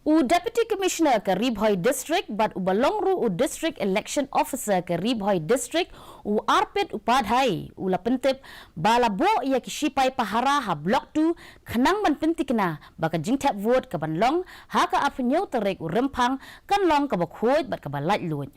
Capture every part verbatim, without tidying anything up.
U Deputy Commissioner ka Ri Bhoi District bad uba long ruh u District Election Officer ka Ri Bhoi District, u Arpit Upadhyay, u la pyntip ba la buh ïa ki shipai pahara ha Block two khnang ban pyntikna ba ka jingthep vote kaban long ha ka arphew hynñiew tarik u Rymphang kan long kaba khuid bad kaba laitluid.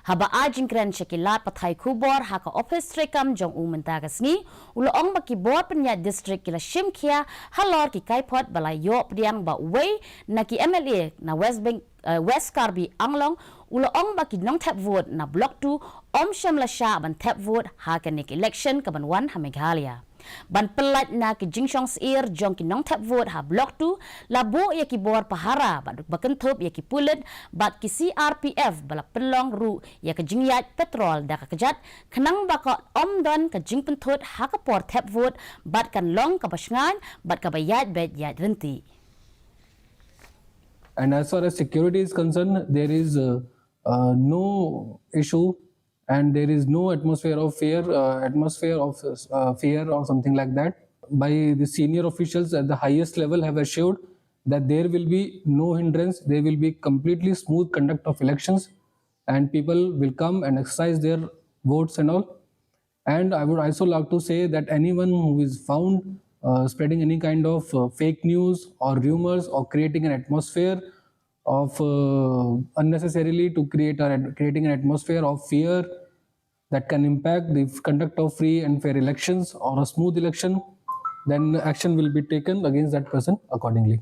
Haba ai jingkren sha ki lad pathai khubor ha ka ophis treikam jong u mynta ka sngi, u la ong ba ki bor pynïaid district ki la shim khia halor ki kaiphod ba la ïoh pdiang ba uwei na ki M L A na West Beng-, eh, West Karbi Anglong, u la ong ba ki nongthep vote na Block two ym shym la shah ban thep vote ha kane ka election kaban wan ha Meghalaya. Ban pyllait na ki jingshong syier jong ki nongthep vote ha Block two, la buh ïa ki bor pahara bad ba kynthup ïa ki pulit bad ki C R P F ba la pynlong ruh ïa ka jingïaid patrol da ka kjat khnang ba ka ym don ka jingpynthut ha ka por thep vote bad kan long kaba shngaiñ bad kaba ïaid beit ïaid ryntih. And as far as security is concerned, there is uh, uh, no issue and there is no atmosphere of fear, uh, atmosphere of uh, fear or something like that. By the senior officials at the highest level have assured that there will be no hindrance, there will be completely smooth conduct of elections, and people will come and exercise their votes and all. And I would also like to say that anyone who is found uh, spreading any kind of uh, fake news or rumors or creating an atmosphere of uh, unnecessarily to create or creating an atmosphere of fear that can impact the conduct of free and fair elections or a smooth election, then action will be taken against that person accordingly.